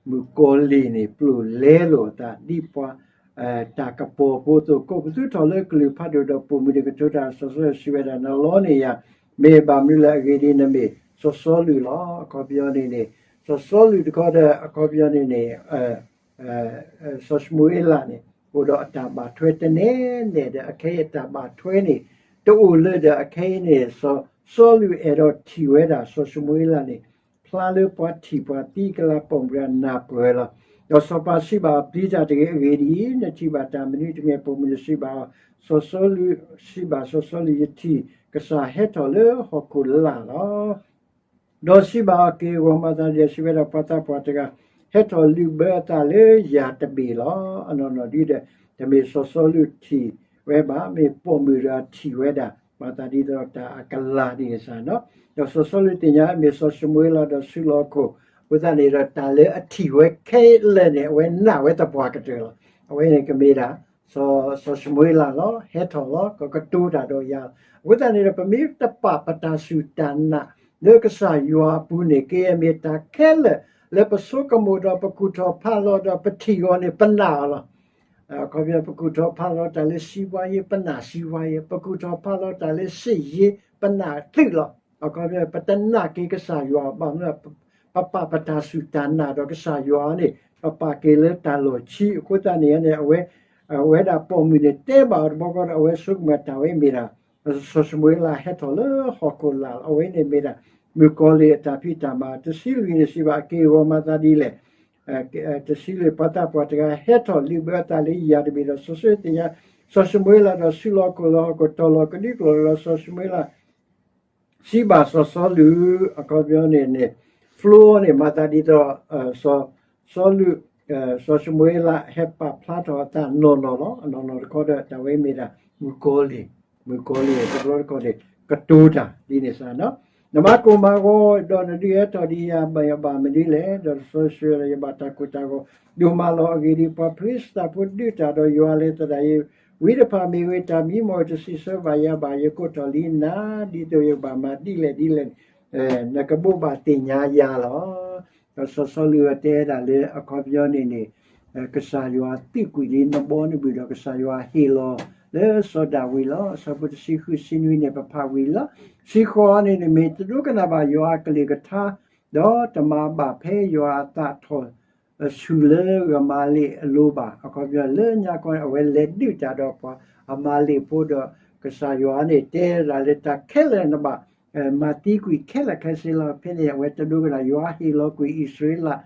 မုၣ်ကီၤလံၢ်န့ၣ် ပျိာ်လဲလိာ်အသး ဒ်ပှၤ တၢ်ကပီၤဖိအသိး, ကိးပသူထီၣ်လၢကလုၢ်ဖးဒိၣ်ဒီးပိာ်မုၣ်န့ၣ် ကတိၤတၢ်ဒီးစီၤစီလူးစံးဝဲဒၣ်, နလီန့ၢ်ယၤ မ့ၢ်ဘၣ်မနုၤလဲၣ်. အဂ့ၢ်ဒ်အံၤ, နမ့ၢ်စီၤစီလူးလီၤ. အခီပညီန့ၣ်န့ၣ် စီၤစီလူးတခီဒီး အခီပညီန့ၣ်န့ၣ် စီၤၡမူၤအ့လးန့ၣ် အိၣ်ဒီးအတၢ်ဘၣ်ထွဲတနဲနဲဒီး အခဲအံၤအတၢ်ဘၣ်ထွဲန့ၣ် တအိၣ်လၢၤဒီး အခဲအံၤန့ၣ် စီၤစီလူးအဲၣ်ဒိးထံၣ်ဝဲဒၣ်စီၤၡမူၤအ့လးန့ၣ် ဖျါလၢပှၤထံၣ်ပှၤသံကလၤပိာ်မုၣ်အနၢ်ပၢၢ်လီၤ. ဒီးစီၤပၤစံးဘၣ်အီၤ, ပျံၤတၢ်တဂ့ၤ. အဂ့ၢ်ဒ်အံၤ, နထံၣ်ဘၣ်တၢ်မနုၤတမံၤ. ပိာ်မုၣ်န့ၣ်စံးဘၣ်အီၤ, စီၤစီလူး, စံးဘၣ်စီၤစီလူး, ယထံၣ်ကစၢ်ဟဲထီၣ်လၢဟီၣ်ခိၣ်လာ်လီၤ. ဒီးစံးဘၣ်အီၤ, က့ၤဂီၤမၤသးဒ်လဲၣ်. စံးဝဲဒၣ်, ပှၤသးပှၢ်တဂၤ ဟဲထီၣ်လုၢ်ဘၢအသးလၢယၤတဘ့ၣ်လီၤ. အနီၢ်နီၢ်ဒ်ဒီး တမ့ၢ်စီၤစီလူးထံၣ်ဝဲဘၣ်, မ့ၢ်ပိာ်မုၣ်တဂၤထံၣ်ဝဲဒၣ်, မၤသးဒ်သိးတၢ်အကလၤဒ်န့ၣ်စ့ၢ်နီၤ. ဒီးစီၤစီလူးသ့ၣ်ညါမ့ၢ်စီၤၡမူၤအ့လးဒီးစုလီၤခိၣ်, အဃိသတးန့ၣ်ဒီး တၢ်လၢအထံၣ်ဝဲခဲလၢာ်န့ၣ် အဝဲနာ်ဝဲသပှၢ်ကတၢၢ်လီၤ. အဝဲန့ၣ်ကမ့ၢ်ဒၣ် စီၤၡမူၤအ့လးလီၤ. ဟဲထီၣ်လီၤ, ကကတိၤတၢ်ဒီးယၤလီၤ. အဃိသတးန့ၣ်ဒီး ပမ့ၢ်တပာ်ပတၢ်စူၢ်တၢ်နာ်လၢကစၢ်ယွၤအပူၤန့ၣ် ကယဲၢ်မ့ၢ်တၢ်ခဲလၢာ်လၢပဆိကမိၣ်ဒီး ပကူၣ်ထီၣ်ဖးလီၤဒီး ပထံၣ်အီၤန့ၣ် ပနာ်အီၤလီၤ. အခီပညီ ပကူၣ်ထီၣ်ဖးလီၤတၢ်လၢ စီးပွားရေး, ပနာ် စီးပွားရေး, ပကူၣ်ထီၣ်ဖးလီၤတၢ်လၢ စစ်ရေး, ပနာ်သုးလီၤ. အခီပညီ ပတနာ်က့ၤကစၢ်ယွၤ ဘၣ်မနုၤ ပပာ်ပတၢ်စူၢ်တၢ်နာ်ဒီးကစၢ်ယွၤန့ၣ် ပပာ်က့ၤလၢတၢ်လီၢ်ခံ. အဃိသတးန့ၣ်န့ၣ် အဝဲ အဝဲဒၣ်ပိာ်မုၣ်န့ၣ် တဲဘၣ်အီၤတဘျီဃီဒီး အဝဲဆိကမိၣ်တၢ်ဝဲမ့ၢ်ဒၣ် စီၤၡမူၤအ့လးဟဲထီၣ်လၢဟီၣ်ခိၣ်လာ်လီၤ. အဝဲန့ၣ်မ့ၢ်ဒၣ် မုၣ်ကီၤလံၢ်အတၢ်ဖံးတၢ်မၤ. တဆံလွံၢ်န့ၣ်စံးဘၣ်, က့ၤဂီၤမၤသးဒ်လဲၣ်. တဆံလွံၢ်, ပှၤသးပှၢ်တဂၤဟဲထီၣ်လုၢ်ဘၢအသးလၢယၤတဘ့ၣ်ဒီး စီၤစီလူးသ့ၣ်ညါ စီၤၡမူၤအ့လးဒီး စုလီၤခိၣ်လၢဟီၣ်ခိၣ်, တီၢ်လီၤကဒွံကျိာ်လီၤ. စီၤၡမူၤအ့လး စံးဘၣ်စီၤစီလူး, အခီပညီန့ၣ်န့ၣ် flow န့ၣ် မၤသးဒ်သိး စီၤစီလူး စီၤၡမူၤအ့လး ဟဲပာ်ဖျါထီၣ်အသးနီၢ်နီၢ်လီၤ. အနီၢ်နီၢ်တခီဒီး တၢ်ဝဲမ့ၢ်ဒၣ် မုၣ်ကီၤလံၢ်, မုၣ်ကီၤလံၢ်တဘျီတခီန့ၣ် ကတိၤတၢ်ဒ်န့ၣ်စ့ၢ်နီၤ. နမၤကိၢ်မၤဂီၤဒီး နဒုးဟဲထီၣ်ဒံးယၤ ဘၣ်ယဘၣ်မနုၤလဲၣ်. ဒီးစီၤစီလူး ယဘၣ်တၢ်ကိၢ်တၢ်ဂီၤဒိၣ်မးလီၤ. အဂ့ၢ်ဒ်အံၤ, ပှၤဖလံးစတံးဖိဒုးတၢ်ဒီးယွၤလၢသဒၣ်ယဲ, ဝံတဖၣ်မ့ၢ်ဂ့ၤ, တၢ်မံမီၢ်တစံးဆၢဘၣ်ယၤဘၣ်. ယကိးထီၣ်လံနၤ ဒ်သိးယကဘၣ်မၤဒ်လဲၣ်ဒ်လဲၣ်န့ၣ် နကဘိးဘၣ်သ့ၣ်ညါယၤလီၤ. ဒီးစီၤစီလူးတဲဒၣ်လၢအခီပညီန့ၣ်န့ၣ် ကစၢ်ယွၤသံကွံာ်လံနဘီနဘုၣ်ဒီး ကစၢ်ယွၤဟ့ၣ်လီၤလၢစီၤဒၤဝံးလီၤ. အဆၢဖိတဆံဃုဆံနွံန့ၣ် ပဖးဝံၤလီၤ. တဆံဃိးန့ၣ်န့ၣ် မ့ၢ်တဒိကနၣ်ဘၣ်ယွၤအကလုၢ်ကထါ, ဒီးတမၤဘၣ်ဖဲယွၤအသးထီၣ်ဆူၣ်လၢဂမၤလ့းအလိၤဘၣ်. အခီပညီလၢညါခီန့ၣ် အဝဲလဲၤဒုးတၢ်ဒီးပှၤအမၤလ့းဖိဒီး ကစၢ်ယွၤန့ၣ် တဲဒၣ်လၢတၢ်ခဲလၢာ်နဘၣ် မၤသံကွံာ်ခဲလၢာ်ခဲဆ့လီၤ. ဖဲန့ၣ် အဝဲတဒိကနၣ် ယွၤဟ့ၣ်လီၤကွံာ်အံၣ်စရ့လး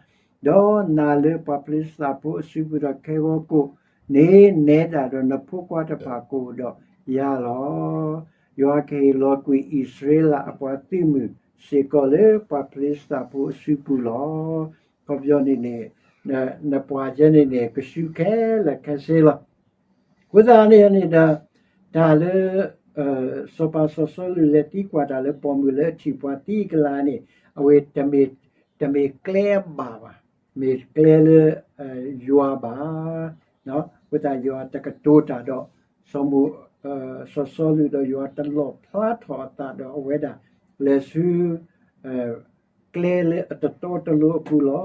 ဒီးနၤလၢပှၤဖလံးစတံးဖိအစုပူၤဒီး ခဲဂီၤကိာ်န့ၣ် နဲဒၣ်ဒီးနဖိခွါတဖၣ်ကအိၣ်ဒီးယၤလီၤ. ယွၤကဟ့ၣ်လီၤကွံာ်အံၣ်စရ့လးအပှၤသုးမုၢ်စ့ၢ်ကီးလၢပှၤဖလံးစတံးဖိအစုပူၤလီၤ. အခီပညီန့ၣ်န့ၣ် နပှၤယဲန့ၣ်န့ၣ် ကဆူၣ်ခဲလၢာ်ခဲဆ့လီၤ. အဃိသတးန့ၣ်န့ၣ်ဒီး တၢ်လၢ စီၤပၤစီၤစီလူးလဲၤသံကွၢ်တၢ်လၢပိာ်မုၣ်လၢအထံၣ်ပှၤသံကလၤန့ၣ် အဝဲ တမ့ၢ်ကျဲအဘၣ်ဘၣ်, မ့ၢ်ကျဲလၢ ယွၤဘၣ်. အဃိသတးယွၤတကတိၤတၢ်ဒီး စီၤမိၣ် စီၤစီလူးဒီးယွၤတလီၣ်ဖျါထီၣ်အသးဒီးအဝဲဒၣ် လဲၤဆူ ကျဲလၢအတတီတလိၤအပူၤလီ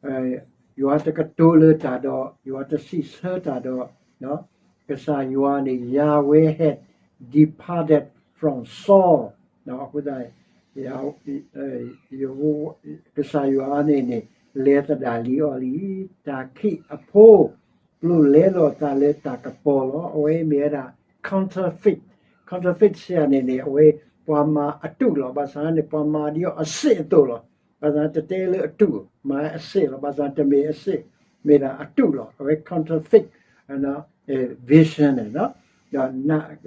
ၤ. ယွၤတကတိၤလၢတၢ်ဒီး ယွၤတစံးဆၢတၢ်ဒီး ကစၢ်ယွၤန့ၣ် Yahweh had departed from Saul အဃိသတး ကစၢ်ယွၤန့ၣ်န့ၣ် လဲၤသဒၣ်လံအီၤလံ. တၢ်ခံးအဖိ ကျိၣ်လဲလိာ်သးလၢတၢ်ကပီၤလီၤ. အဝဲမ့ၢ်ဝဲဒၣ် counterfeit, counterfeit စ့ၢ်န့ၣ်န့ၣ် အဝဲပှၤမၤအတူးလီၤ. ဘၣ်ဆၣ်န့ၣ် ပှၤမၤဒ်အီၤအစ့အသိးလီၤ. ဘၣ်ဆၣ်တတဲလၢအတူး မၤအစ့လီၤ. ဘၣ်ဆၣ်တမ့ၢ်အစ့, မ့ၢ်ဒၣ်အတူးလီၤ. အဝဲ counterfeit vision န့ၣ် ဒီး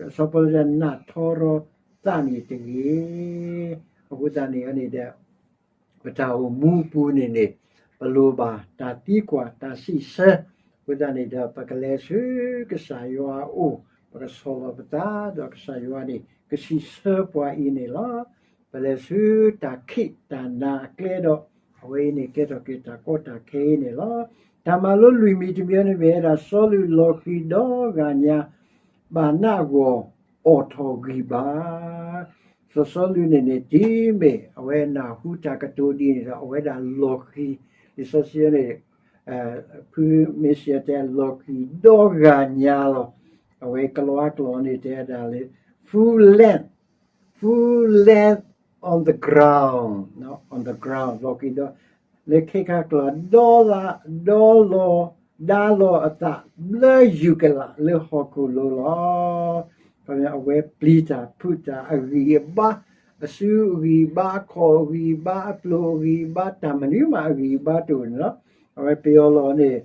စီၤပီလူးတဲ နးထီရီၤသးန့ၣ်တဂ့ၤ. အဃိသတးန့ၣ်န့ၣ်ဒီး ပတၢ်အိၣ်မူပူၤန့ၣ်န့ၣ် ပလိၣ်ဘၣ်တၢ်သံကွၢ်တၢ်စံးဆၢ, အဃိသတးန့ၣ်ဒီး ပကလဲၤဆူကစၢ်ယွၤအအိၣ်, ပကဆီၣ်လီၤပသး ဒီးကစၢ်ယွၤန့ၣ် ကစံးဆၢပှၤအံၤန့ၣ်လီၤ. ပလဲၤဆူတၢ်ခံးတၢ်နၤအကျဲဒီး အဝဲအံၤန့ၣ်ကဲထီၣ်က့ၤတၢ်ကီတၢ်ခဲအံၤန့ၣ်လီၤ. တၢ်မၤလိလွံၢ်မံၤတမံၤန့ၣ်မ့ၢ်ဝဲဒၣ် စီၤလူးလီၢ်ခံဒီဂၤညါ ဘၣ်နးဂီၢ်အိးထီၣ်ဂံၢ်ဘါ စီၤစီလူးန့ၣ်န့ၣ် တုၤမ့ၢ်အဝဲနၢ်ဟူတၢ်ကတိၤဒ်န့ၣ်ဒီး အဝဲဒၣ်လီၢ်ခံ, လံာ်စီဆှံန့ၣ် ဖုမ့ၢ်စံးတဲလီၢ်ခံဒီဂၤညါလီၤ. အဝဲကလီၤအကျိာ်န့ၣ်တဲဒၣ်လၢ full length, full length on the ground, on the ground လီၢ်ခံဒီ လၢခဲခါကျိာ် ဒီလီၤ, ဒီလီၤ, ဒါလီၤအသးလၢယူၤကလးလၢဟီၣ်ခိၣ်လိၤလီၤ. အဝဲပျံၤတၢ်ဖုးတၢ်အဂံၢ်အဘါ, အစုအဂံၢ်အဘါ, အခီၣ်အဂံၢ်အဘါ, အပျိၢ်အဂံၢ်အဘါ, တၢ်မနုၤမးအဂံၢ်အဘါတအိၣ်န့ၣ်လီၤ. အဝဲပယီၤလီၤန့ၣ်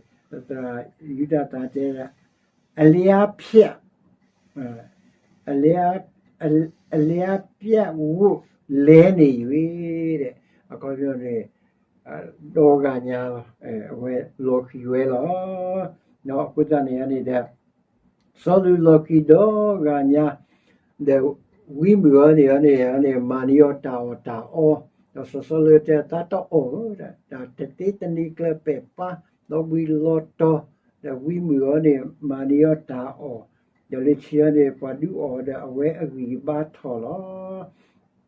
ယူဒၤသၣ်တဲ အလျားဖြတ်, အလျား, အလျားဖြတ်ဝို့လဲၤန့ၣ်ဝဲ, အခီပညီန့ၣ် ဒီဂၤညါလီၤ, အဝဲလီၤဃံၤဝဲလီၤ. အဃိသတးန့ၣ်န့ၣ်ဒီး စီၤလူးလီၢ်ခံဒီဂၤညါ ဒီးဝံမုၣ်အီၤန့ၣ်န့ၣ် မၤန့ၢ်အီၤတၢ်အီၣ်တၢ်အီ, ဒီးစီၤစီလူးတဲ သးတအီၣ်ဧၢ, တၢ်တသ့တနံၤကျၢၤပဲာ်ပၢ် လီၤဘှံးလီၤတီၤ, ဒီးဝံမုၣ်အီၤန့ၣ် မၤန့ၢ်အီၤတၢ်အီၣ်, ဒီးလၢခံအီၤန့ၣ် ပှၤဒုးအီၣ်ဒီးအဝဲအဂံၢ်အဘါထီၣ်လီၤ.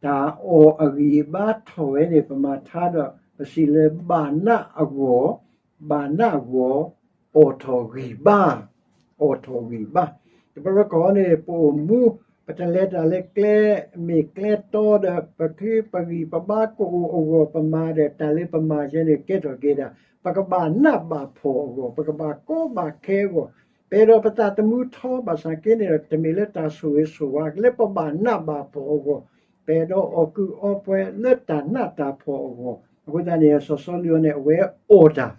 တၢ်အီၣ်အဂံၢ်အဘါထီၣ်ဝဲန့ၣ် ပမၤထါဒီး ပစံးလၢဘၣ်နးအဂီၢ်, ဘၣ်နးအဂီၢ် အိးထီၣ်ဂံၢ်ဘါ, အိးထီၣ်ဂံၢ်ဘါ. တဘျီဘျီကီးန့ၣ် ပအိၣ်မူ ပတလဲၤတၢ်လၢကျဲမ့ၢ်ကျဲတီဒီး ပချံပဂံၢ်ပဘါကအိၣ်အဂီၢ် ပမၤဒီးတၢ်လၢပမၤယဲန့ၣ် ကဲထီၣ်က့ၤဒၣ် ပကဘၣ်နးဘၣ်ဖှီၣ်အဂီၢ်, ပကဘၣ်ကီဘၣ်ခဲအဂီၢ်, ပအဲၣ်ဒိးပသးသမူထီ ဘၣ်ဆၣ်က့န့ၣ်ဒီး တမ့ၢ်လၢတၢ်ဆိၣ်ဂ့ၤဆိၣ်ဝါ လၢပဘၣ်နးဘၣ်ဖှီၣ်အဂီၢ်, ပအဲၣ်ဒိးအီၣ်ကုးအီပှဲၤလၢတၢ်နးတၢ်ဖှီၣ်အဂီၢ်. အဃိသတးန့ၣ် စီၤစီလူးန့ၣ် အဝဲအီၣ်တၢ်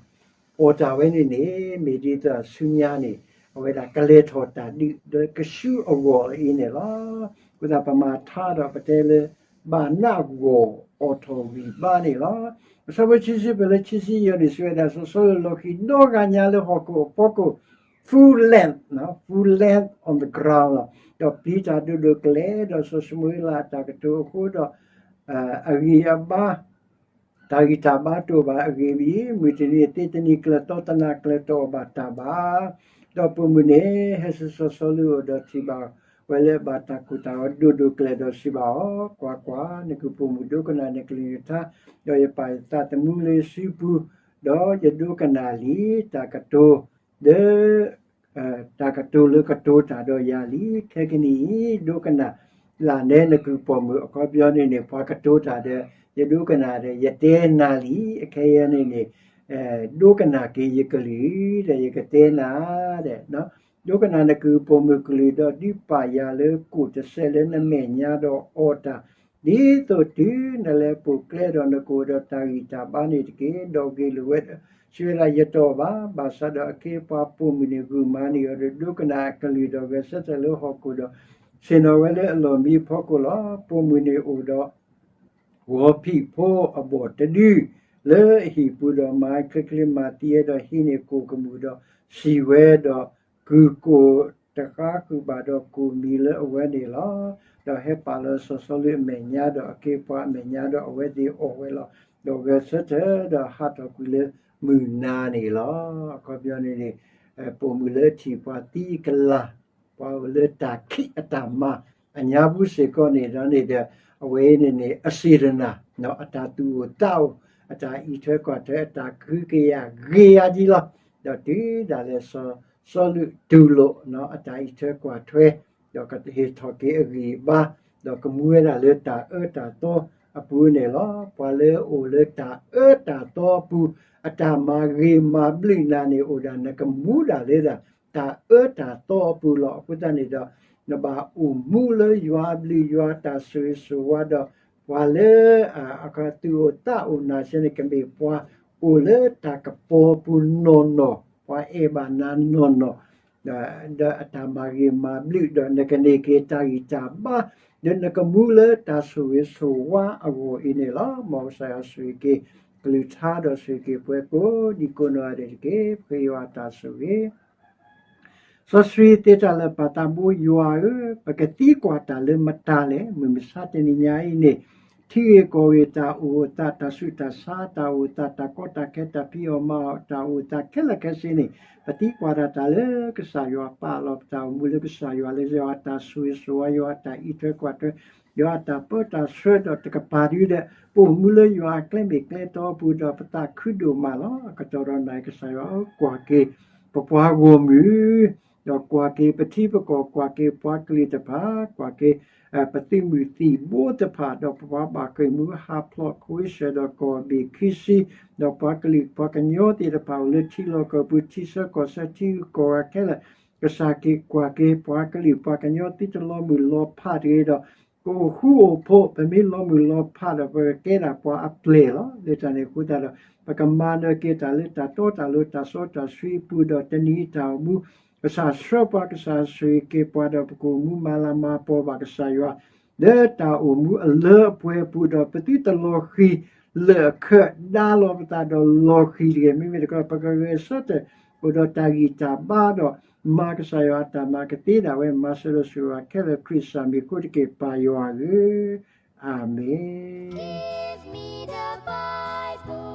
အီၣ်တၢ်ဝဲန့ၣ်န့ၣ် မ့ၢ်ဒ်သိးဆူညါန့ၣ် အဝဲဒၣ်ကလဲၤထီၣ်တၢ်ဒုးဒီးကဆူအဂီၢ်အံၤန့ၣ်လီၤ. အဃိသတးပမၤထါဒီးပတဲလၢ ဘၣ်နးဂီၢ်အိးထီၣ်ဂံၢ်ဘါန့ၣ်လီၤ. အဆၢဖိခံဆံပၢၢ်လၢခံဆံယဲၢ်န့ၣ် စံးဝဲဒၣ် စီၤစီလူးလီၢ်ခံဒီဂၤညါလၢဟီၣ်ခိၣ်အဖီခိၣ် full length, full length on the ground လီၤ. ဒီးပျံၤတၢ်ဒိၣ်ဒိၣ်ကလဲာ် ဒီးစီၤၡမူၤအ့လးအတၢ်ကတိၤအဃိဒီး အဂံၢ်အဘါ တၢ်ဂံၢ်တၢ်ဘါတအိၣ်ဘၣ်အဂ့ၢ်အံၤ, မုၢ်တနံၤသ့တနံၤကျၢၤ တီတနၤကျၢၤတအိၣ်ဘၣ်တၢ်ဘၣ်. ဒီးပိာ်မုၣ်န့ၣ် ဟဲဆူစီၤစီလူးအအိၣ်ဒီးထံၣ်ဘၣ်ဝဲလၢအဘၣ်တၢ်ကိၢ်တၢ်ဂီၤဒိၣ်ဒိၣ်ကလဲာ်ဒီးစံးဘၣ်အီၤ, ကွၢ်ကွၢ်, နကုၢ်ပိာ်မုၣ်ဒိကနၣ်နကလုၢ်နကထါ, ဒီးယပာ်ယသးသမူလၢယစုပူၤ, ဒီးယဒိကနၣ်လံတၢ်ကတိၤ ဒီး တၢ်ကတိၤလၢကတိၤတၢ်ဒီးယၤလံ. ခဲကနံၣ်အံၤ ဒိကနၣ်လၢ်နဲနကုၢ်ပိာ်မုၣ် အခီပညီန့ၣ်န့ၣ် ပှၤကတိၤတၢ်ဒီး ယဒိကနၣ်ဒီး ယတဲနၤလံ. အခဲအံၤန့ၣ်န့ၣ် ဒိကနၣ်က့ၤယကလုၢ်ဒီး ယကတဲနၤဒီး ဒိကနၣ်နကုၢ်ပိာ်မုၣ်ကလုၢ်ဒီး ဒုးပာ်ယၤလၢကိၣ်တစဲးလၢနမဲာ်ညါဒီးအီၣ်တၢ် ဒ်သိးတုၤနလဲၤပိာ်ကျဲဒီး နကအိၣ်ဒီးတၢ်ဂံၢ်တၢ်ဘါန့ၣ်တက့ၢ်. ဒီးဂ့ၤလိာ်ဝဲဒီး စံးဝဲဒၣ် ယတအီၣ်ဘၣ်. ဘၣ်ဆၣ်ဒီးအခ့အပှၤပိာ်မုၣ်န့ၣ် ဂုာ်မၤန့ၢ်အီၤဒီး ဒိကနၣ်အကလုၢ်ဒီး ဂဲၤဆၢထၢၣ်လၢဟီၣ်ခိၣ်ဒီး ဆ့ၣ်နီၤဝဲလၢအလီၢ်မံအဖီခိၣ်လီၤ. ပိာ်မုၣ်န့ၣ်အိၣ်ဒီး ဂီၤဖံးဖိအဘီၣ်တဒု လၢအဟံၣ်ပူၤဒီး မၤချ့ချ့မၤသံဝဲဒီး ဟံးန့ၢ်ကိၣ်ကမူၣ်ဒီး စံၢ်ဝဲဒီး ကုၢ်ကိၣ်တဃါဃုာ်ဘၣ်ဒီးကိၣ်မံၤလၢအဝဲန့ၣ်လီၤ. ဒီးဟဲပာ်လီၤစီၤစီလူးအမဲာ်ညါဒီးအခ့အပှၤအမဲာ်ညါဒီး အဝဲသ့ၣ်အီၣ်ဝဲလီၤ. ဒီးဂဲၤဆၢထၢၣ်ဒီးဟးထီၣ်ကွံာ်လၢမုၢ်နၤန့ၣ်လီၤ. အခီပညီန့ၣ်န့ၣ် ပိာ်မုၣ်လၢထံၣ်ပှၤသံကလၤ ပှၤအိၣ်လၢတၢ်ခံးအတၢ်မၤ အညါပူၤစ့ၢ်ကီးန့ၣ်ဒီးန့ၣ်ဒီး အဝဲအံၤန့ၣ်န့ၣ် အစံးတနၤ အတၢ်သူၣ်အိၣ်သးအိၣ် အတၢ်အံးထွဲကွၢ်ထွဲ အတၢ်ကဟုကယာ်ဂ့ၤယၤဒ်လီၤ. ဒီးတုၤဒၣ်လဲာ်စီၤ စီလူးတူၢ်လိာ် အတၢ်အံးထွဲကွၢ်ထွဲ ဒီးကဟ့ၣ်ထီၣ်က့ၤအဂံၢ်အဘါ ဒီးကမူဝဲဒၣ်လၢတၢ်အၢတၢ်သီအပူၤန့ၣ်လီၤ. ပှၤလၢအအိၣ်လၢတၢ်အၢတၢ်သီအပူၤ အတၢ်မၤဂ့ၤမၤဘျုးနၤန့ၣ် အိၣ်ဒၣ်နကမူဒၣ်လၢဒၣ် တၢ်အၢတၢ်သီအပူၤလီၤ. အဃိသတးန့ၣ်ဒီး နဘၣ်အိၣ်မူလၢယွၤအဘျုး ယွၤအတၢ်ဆိၣ်ဂ့ၤဆိၣ်ဝါဒီး ပှၤလၢ အခီသူၣ်အိၣ်သးအိၣ်နၤစ့ၢ်န့ၣ် ကမ့ၢ်ပှၤအိၣ်လၢတၢ်ကပီၤပူၤနီၢ်နီၢ် ပှၤအဲၣ်ဘၣ်နၤနီၢ်နီၢ် ဒီးအတၢ်မၤဂ့ၤမၤဘျုး ဒီးနကန့ၢ်က့ၤတၢ်ဂံၢ်တၢ်ဘါ ဒီးနကမူလၢတၢ်ဆိၣ်ဂ့ၤဆိၣ်ဝါအဂီၢ်အံၤန့ၣ်လီၤ. မ်ကစၢ်ယွၤဆိၣ်ဂ့ၤက့ၤ ကလုၢ်ကထါဒီးဆိၣ်ဂ့ၤက့ၤပှၤကိးဒံကိးနီၢ်ဂၤဒဲးတက့ၢ်. ပဃ့ယွၤအတၢ်ဆိၣ်ဂ့ၤ စီဆှံသ့တၢ်လၢာ်ပၢ်သးဘိယွၤဧၢ, ပကသံကွၢ်တၢ်လၢမတၤလဲၣ်. မုၢ်မဆါတနံၤညါအံၤန့ၣ် ထံဂ့ၢ်ကီၢ်ဂ့ၢ် တၢ်အိၣ်အသး တၢ်ဆူးတၢ်ဆါ တၢ်အိၣ်အသး တၢ်ကီတၢ်ခဲ တၢ်ဖံးအီၣ်မၤအီၣ် တၢ်အိၣ်အသးခဲလၢာ်ခဲဆ့န့ၣ် ပသံကွၢ်ဒၣ်တၢ်လၢကစၢ်ယွၤပာ်လီၤပတၢ်အိၣ်မူလၢကစၢ်ယွၤ လၢယွၤအတၢ်ဆိၣ်ဂ့ၤဆိၣ်ဝါ ယွၤအတၢ်အံးထွဲကွၢ်ထွဲ ယွၤအတၢ်ပၢတၢ်ဆှၢဒီးတကပၤဒုဒီး ပအိၣ်မူလၢယွၤအကျဲမ့ၢ်ကျဲတီအပူၤဒီး ပသးခုဒိၣ်မးလီၤ. အကတီၢ်ဒီးနၤကစၢ်ယွၤဧၢ ကွၢ်က့ၤ ပပှၤဂီၢ်မုၢ် ဒီးကွၢ်က့ၤပထံပကီၢ် ကွၢ်က့ၤပှၤကလုာ်တဖၣ် ကွၢ်က့ၤ ပသုးမုၢ်သံၣ်ဘိတဖၣ် ဒီးပှၤဘၣ်ဃ့ၢ်မှံဟးဖျိး ခိအ့ရှၢၣ်ဒီးကီၢ်ဘ့ၣ်ခံဆံ ဒီးပှၤကလုာ်ပှၤကညီသ့ၣ်တဖၣ် အိၣ်လၢထံလီၢ်ကီၢ်ပူၤ ထံဆၢကီၢ်ဆၢ ထံဂုၤကီၢ်ဂၤခဲလၢာ် ကစၢ်က့ၤကွၢ်က့ၤပှၤကလုာ်ပှၤကညီ သုတလီၤမုၢ်လီၤဖးတဂ့ၤဒီး ကအိၣ်ဃူအိၣ်ဖိး ပမ့ၢ်လီၤမုၢ်လီၤဖးဒီး ပကကဲဒၣ်ပှၤအပျဲၢ်လီၤ. လၢတၢ်န့ၣ်အဃိသတးဒီး ပကမၤနၢၤက့ၤတၢ်လၢတၢ်တီတၢ်လိၤ တၢ်စီတၢ်ဆှံအပူၤဒီး တနံၤအံၤတၢ်အိၣ်မူ ကစၢ်ဆှၢပှၤ ကစၢ်ဆိၣ်ဂ့ၤက့ၤပှၤဒီး ပကအိၣ်မူမၤလၤမၤကပီၤဘၣ်ကစၢ်ယွၤ လၢတၢ်အိၣ်မူအလၢအပှဲၤအပူၤဒီး ပသုတလီၤဃံၤလၢာ်အခၢး ဒါလီၤပသးဒီးလီၤဃံၤတဂ့ၤ. မ့မ့ၢ်တခီ ပကဂဲၤဆၢထၢၣ် အိၣ်ဒီးတၢ်ဂံၢ်တၢ်ဘါဒီး မၤကစၢ်ယွၤအတၢ်မၤကသ့ဒၣ်ဝဲ မၤစၢၤဒီးဆိၣ်ဂ့ၤခဲလၢာ် ခရံာ်စၢ်မံၤအဃိတက့ၢ် ပၢ်ယွၤဧၢ, အၤမ့ၣ်. Give me the Bible,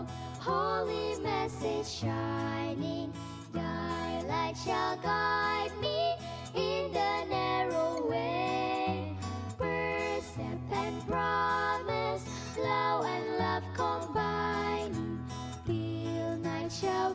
holy message shining, thy light shall guide me in the narrow way. Precept and promise, law and love combining, till night shall